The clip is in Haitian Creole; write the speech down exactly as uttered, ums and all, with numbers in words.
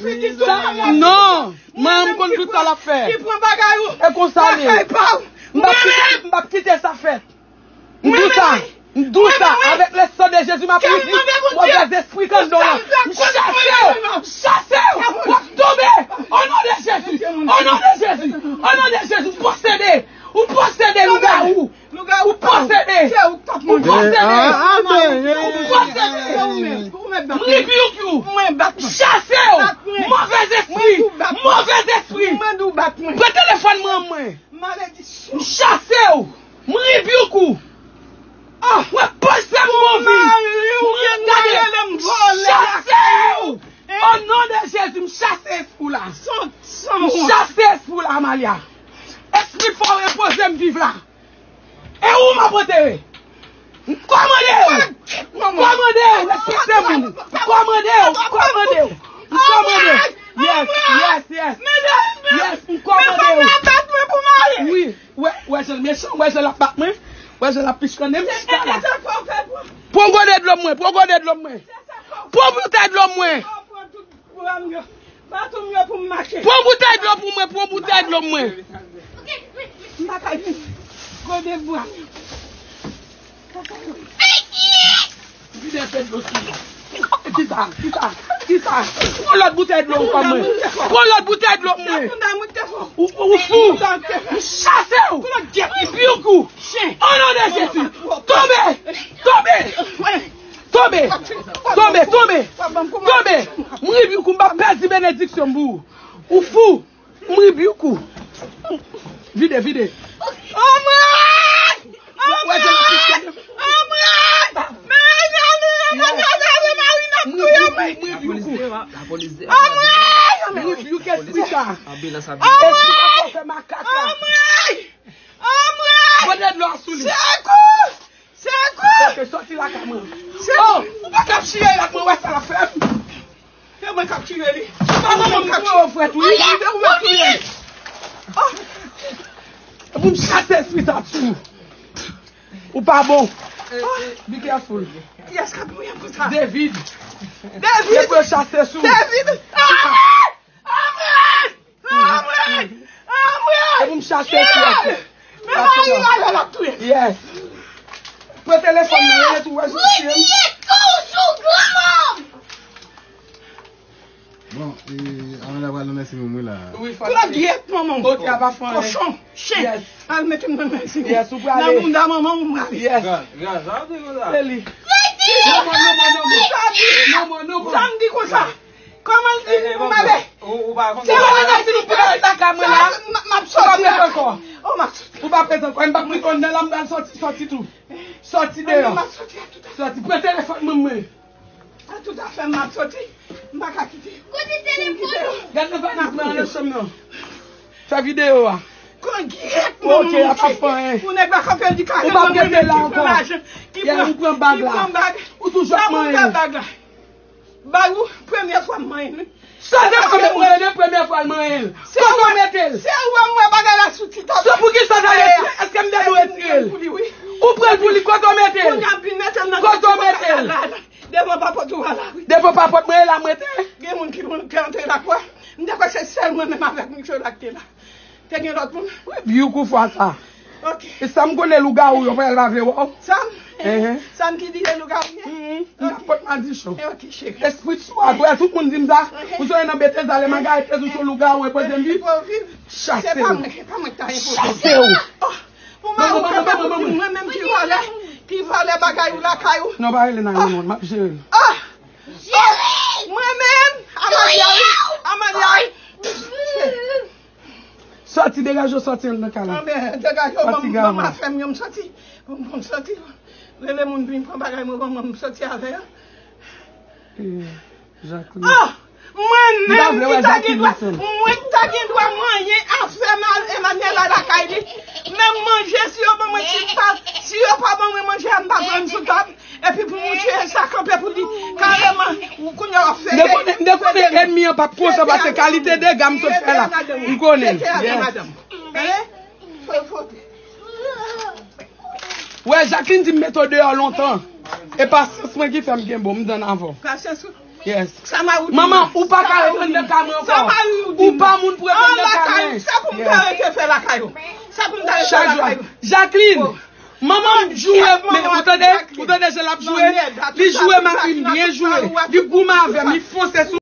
figi tou. Non, manman m konn tout sa l ap fè. Li pran bagay ou. E konsa l ye. M p ap kite, m p ap kite sa fèt. M di w sa. M di w sa. Avèk le sang de Jésus, m ap ripli movèz espri k anndan w lan. M chase w. M chase w. W ap tonbe. O non de Jezi. O non de Jezi. O non de Jezi. M posede. Ou posede lougawou. Ou posede. Ou posede. Ou posede. M rebuke you. M chase w. Movèz espri. Movèz espri. Pran telefòn mwen. M chase w. M rebuke ou. Mwen poze m anvi. Mwen gade. M chase w. O non de Jezi, m chase espri w la. M chase espri w la, Amalia. Espri fò repoze m viv la. E ou m ap antere. M kòmande w. M kòmande w. Respekte moun. M kòmande w. M kòmande w. M kòmande w. Yes, yes, yes. Yes, m kòmande w. Wi, wè, wè jan l mechan, wè jan l ap bat mwen. Wè jan l ap pichkannen m chita la. Pran gode dlo mwen, pran gode dlo mwen. Pran boutèy dlo mwen. Pran boutèy dlo pou mwen, pran boutèy dlo pou mwen. M pa ka jwenn gode bwa. Vide fè dlo sou mwen. Kisa, kisa, kisa. Pran lòt boutèy dlo ankò mwen. Pran lòt boutèy dlo mwen. Ou, ou fou. M chase w. M rebuke ou. O non de Jezi. Tonbe. Tonbe. Tonbe, tonbe, tonbe, tonbe. M rebuke ou, m pa pèdi benediksyon m pou ou. Ou fou. M rebuke ou. Vide, vide. Anmwey! Anmwey! Anmwey! Mezanmi, mezanmi, mezanmi, mari m ap touye mwen. M rebuke ou. Anmwey! M rebuke espri sa. Espri sa fè makak la. Anmwey! Anmwey! Pote dlo a sou li. Sekou! Sekou! Ok, sòti lakay mwen. Oh, ou pa ka ap chire l ak mwen, wè sa l ap fè m. Se mwen k ap chire li. Se pa manman m ki pran yo frèt, wi. Se ou m ap chire li. Oh. Pou m chase espri sa sou ou. Ou pa bon. Be careful. Kiyès k ap mouri konsa? David. David. Se pou yo chase sou ou. David. Ah! Anmwey! Anmwey! Anmwey! E pou m chase espri a. Men mari m al, l ap touye. Yes. Pran telefòn nan, rele tou, wè jan l touye m. Bon, e, Amanda pral nan mèsi moun wi la. Wi, fò l ale. Klòdyèt, manman. Ok, a pa fè anyen. Kochon, chen. Yes. Al mete m nan mèsi. Yes, ou prale. Nan bounda manman w, m prale. Yes. Gaz, gaz, sa w di konsa? Se li. Non, non, non, non, non. Non, non, non, non. Sa m di konsa. Kòman l di pou m ale? Se ou la di nou pou ale lakay mwen la. M ap soti la. Ou pa prezan kò. M ap prezan kò. M pa prezan kò. M pa prezan kò. M pral soti, sòti tou. Sòti deyò. Sòti. Pran telefòn mwen mwen. A tout afè m ap soti. M pa ka kite. Kote telefòn ou? Gade nan valiz mwen an nan chanm nan. Fè videyo a. Kongyèt mwen. Ok, a pa fè anyen. Pou nèg la kanpe l di kare mwen mwen ki pran lajan. Ki pran bag la. Ou toujou ap manyen. Bag ou, premye fwa m manyen l. Sa se premye, ou tande premye fwa l manyen l. Kote w mete l? Se ou wè m wè bagay la sou ti tab la. Se poukisa w ta retire? Èske m te dwe retire l? Ou pran l pou li, kote w mete l? Kote w mete l? Devan papòt ou a la, wi. Devan papòt mwen e la mwen te. Gen moun ki te antre lakwa. M te kwè se sèl mwen menm avèk Nicolas ki te la. Te gen lòt moun. Rebuke ou fwa sa. Ok. E sa m konnen lougawou yo pral pa vle wè w. Sam? Ehe. Sam ki di e lougawou ye? Mhm. M pa pot madichon. Ok, cheri. Espri swag, wè tout moun di m sa. Ou sonje nan Betesda lè m al gade tèt ou sou lougawou e poze m viv. Pou viv. Chase Se pa w. mwen, se pa mwen ki ta enpoze. Chase w. Pou mwen, ou kanpe pou di mwen menm ki vòlè, ki vòlè bagay ou lakay ou. Non, pa rele nan yon moun, m ap jere l. Ah! Mwen menm, Amaryay, Amaryay. Sòti, degaje w, sòti anndan kay la. Anben, degaje w, Fatiga ban m mwen. Afè m yo, m sòti. Pou m pou m sòti. Rele moun vin pran bagay mwen ban mwen, m sòti avè yo. Eh, Jacqueline. Ah! Mwen M pa menm vle ki wè ta Jacqueline gen dwa, Wilson. Mwen ki ta gen dwa manyen afè mal Emmanuel a lakay li. Menm manje, si yo ban mwen ti pa, si yo pa ban mwen manje a, m pa pran m sou tab. Epi pou moun chire sa kanpe pou di kareman, ou kounye a w ap M te konnen, m te konnen ennmi an p ap kontan pase kalite dega m sot fè la. M konnen l. Tete avè madanm. Hein? Fò, fò. Wè, Jacqueline di m mete w deyò lontan. E pasyans mwen ki fè m gen bon, m dan avè w. Pasyans ou. Yes. Sa ma ou di. Manman, ou pa ka ret anndan kay mwen ankò. Ou pa moun pou ret anndan kay mwen. Sa pou m ta rete fè lakay ou. Sa pou m ta rete fè Chak jou. Lakay ou. Jacqueline, manman m joure, men ou tande, ou tande jan l ap joure? Li joure mari m byen joure. Li goumen avè m, li fonse sou